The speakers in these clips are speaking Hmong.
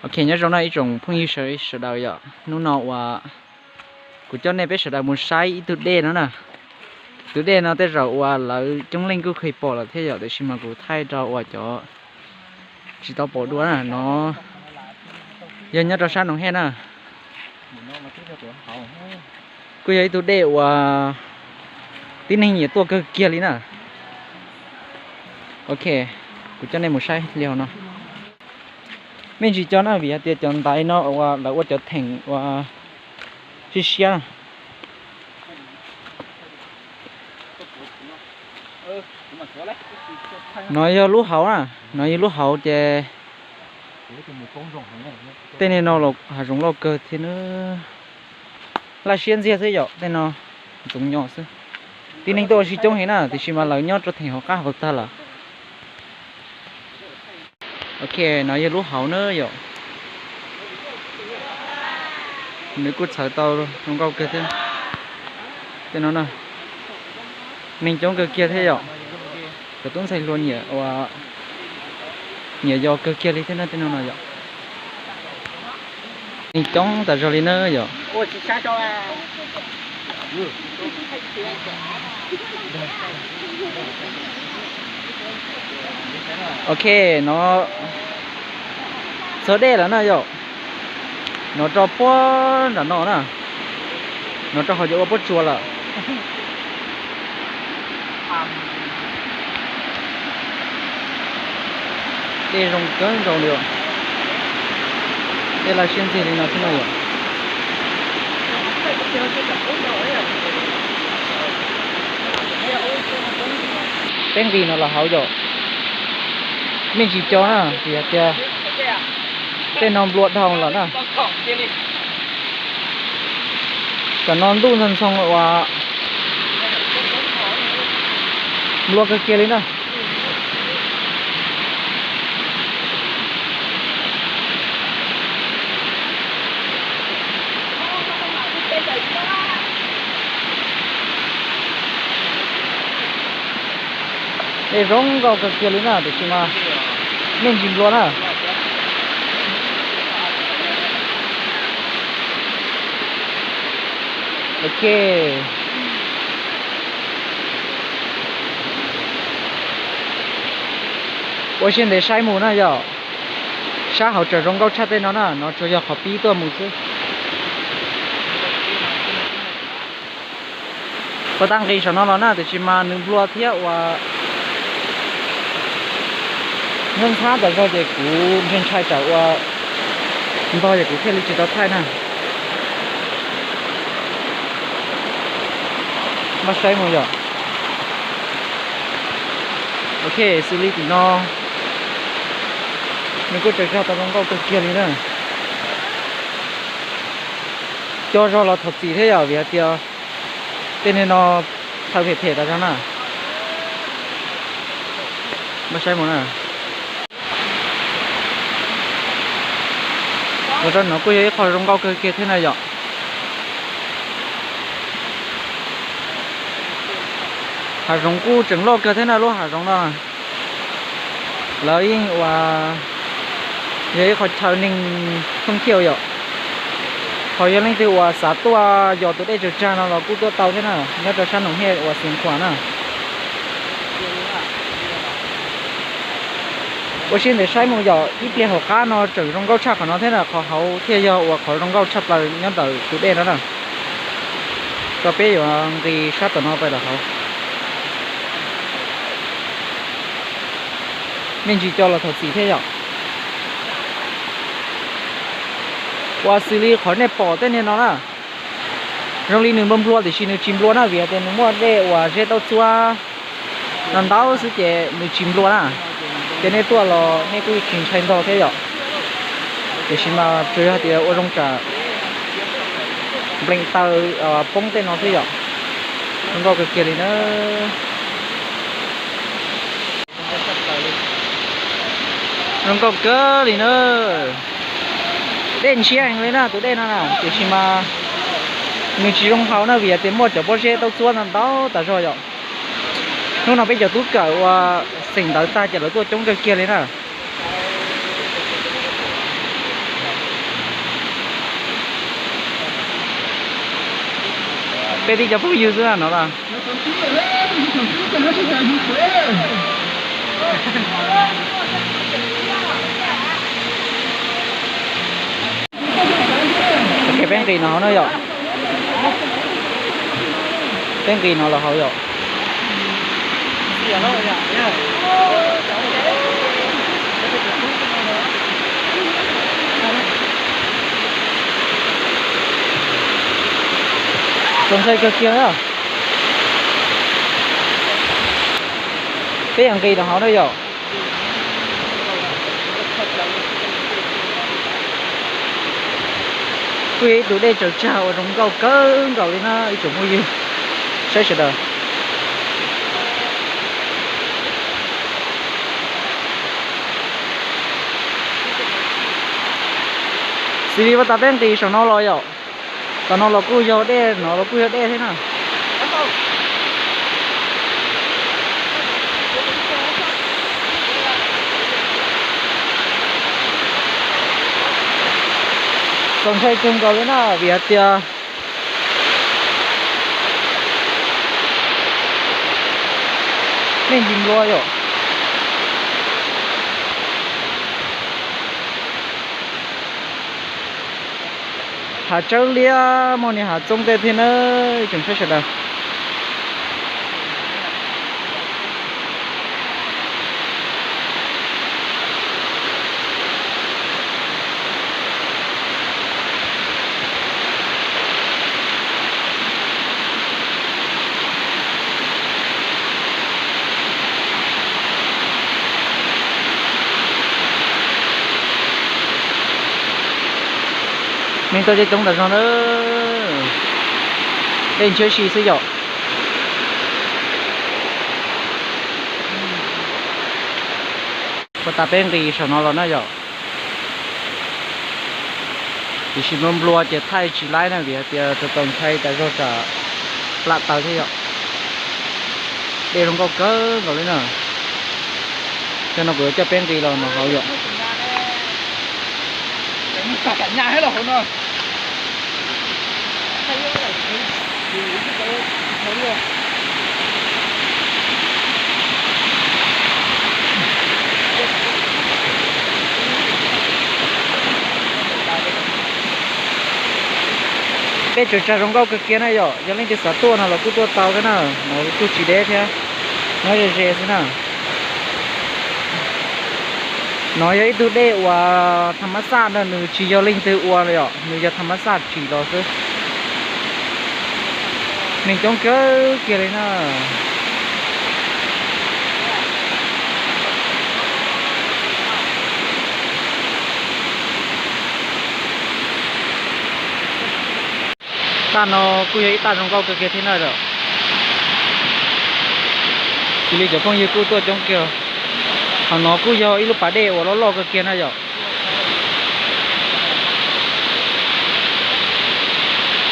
Ok, nyob zoo no ib tsoom phooj ywg sawv daws yom, hnub no uas kuv coj nej peb sawv daws mus saib ib tug dej no na. Tus dej no tej zaum uas lawv coob leej kuj kheev pom lawm thiab yom, tiam sis mas kuv thaij rau uas cov tsis tau pom dua na no, yog nyob rau sab Noov Hej na. Kuj yog ib tug dej uas tib neeg nyiam tuaj kawg kiag li na. Ok, kuv coj nej mus saib li hauv no. Me ntsis cov na, vim hais tias cov ntaiv no uas lawv ua cov theem uas siab siab. No yog lub hauv na, no yog lub hauv ces tej niag no los hav zoov loj kawg thiab na. Laj siab ntxiag xwb yom, tej no ntxoov nyom xwb. Tib neeg tuaj ua si coob heev na, tiam sis mas lawv nyob rau theem hauv qab hauv tag lawm. Ok, no yog lub hauv na yom. Nws kuj txhawv tau zoo nkauj kawg thiab. Tej no na, neeg coob kawg kiag thiab yom. Cov tub ntxhais hluas nyiam ua, nyiam yos kawg kiag li thiab na tej no no yom. Neeg coob tas zog li na yom. Ok, no txog dej lawm na yom. No rau puag nram no na. No rau hauv ces ua pob tsuas lawm. Dej zoo kawg nkaus li os. Dej laj siab ntxiag li no thiab no yom. Peb nqis no los hauv yom. Me ntsis co na, vim hais tias tej no nplua dhau lawm na. Tam no ntuj ntxhoo ntxhoo uas nplua kawg kiag li na. Dej zoo nkauj kawg kiag li na, tiam sis mas me ntsis nplua na. Ok. Ua siab ntev saib mus na yom. Sab hauv tseem zoo nkauj tshaj tej no na, no tsuas yog qhov pib tuaj mus xwb. Puas tau nqis saum no los na, tiam sis mas nws nplua thiab uas nyob ntxhab tas zog ces kuv ntshai ntshai tsam ua ntog ces kuv thiaj li tsis tau thaij na. Npaj saib mus yom. Ok, xws li tim no nws kuj tseem zog tau zoo nkauj kawg kiag li na. Co zog los thov txim thiab yom, vim hais tias tej niag no thaw phem phem tas zog na. Npaj saib mus na. Los rau no kuj yog ib qho zoo nkauj kawg kiag thiab na yom. Hav zoov kuj tseem loj kawg thiab na, lub hav zoov no lawv yeej ua yog ib qho chaw neeg thooj thiaj yom. Ho yog leej twg uas xav tuaj yos tus dej tsawg tsag no los kuj tuaj tau thiab na, nyob rau sab Noom Hiaj uas Xeev Khuam na. Ua siab ntev saib mus yom, ib pliag hauv qab no tseem zoo nkauj tshaj qhov no thiab na, qhov hauv thiaj yog uas qhov zoo nkauj tshaj plaws nyob ntawm tus dej no na. Rau peb yuav nqis sab tom no pais lawm hauv. Me ntsis co los thov txim thiab yom. Uas xws li qhov nej pom tej niag no na, zoo li nws nplua nplua tiam sis nws tsis nplua na, vim tias nws muaj dej uas zeb taub txuab no ntau xwb ces nws tsis nplua na. Ces nej tuaj los nej kuj tsis ntshai ntog thiab yom. Tiam sis mas tsuas yog tias ua zoo tsam nplees taw poob tej no xwb yom. Zoo nkauj kawg kiag li na. Zoo nkauj kawg li na. Dej ntshiab heev li na tus dej no na, tiam sis mas nws tsis zoo haus na, vim tias muaj cov pob zeb taub txuab no ntau tas zog yom. Hnub no peb cov tub kawm uas xeem ntawv tag ces lawv tuaj coob kawg kiag li na. Peb tib cov phooj ywg xwb no los. Peb nqis no hauv na yom. Peb nqis no los hauv yom. Txaus ntshai kawg kiag na. Peb yeej nqis no hauv na yom. Kuj yog ib tug dej tsaws tsag uas zoo nkauj kawg nkaus li na ib tsoom phooj ywg, saib sawv daws. Xws li uas tas peb nqis saum no los yom, tom no los kuj yog dej, no los kuj yog dej thiab na. Txaus ntshai kawg nkaus li na vim hais tias nej ntsis nplua yom. Hav tsawb liab muaj niag hav txoob tej thiab na ib tsoom saib sawv daws. Neeg tuaj coob coob tas zog na. Dej ntshiab si xwb yom. Ua tas peb nqis saum no los na yom. Tiam sis nplua nplua ces thaij tsis laib na vim hais tias txaus ntshai tas zog tsam plam taws thiab yom. Dej zoo nkauj kawg nkaus li na. Cov no kuv yuav coj peb nqis los no hauv yom. Dej tsaws tsag zoo nkauj kawg kiag na yom, yog leej twg xav tuaj no los kuj tuaj tau thiab na, no kuj tsis deb thiab, nyob ze ze xwb na. No yog ib tug dej uas tham mab xaj na, nws tsis yog leej twg ua li os, nws yog tham mab xaj tsim los xwb. Neeg coob kawg kiag li na. Taj no kuj yog ib taj zoo nkauj kawg kiag thiab na yom. Xws li cov phooj ywg kuj tuaj coob kiag. Hauv no kuj yog ib lub pas dej uas loj loj kawg kiag na yom.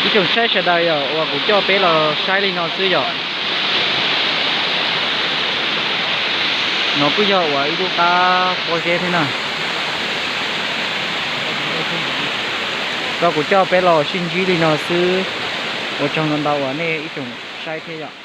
Ib tsoom saib sawv daws yom, uas kuv coj peb los saib li no xwb yom. No kuj yog uas ib lub qab pob zeb thiab na. Koj kuv coj peb los sib ntsib li no xwb, ua tsaug ntau ntau uas nej ib tsoom saib thiab yom.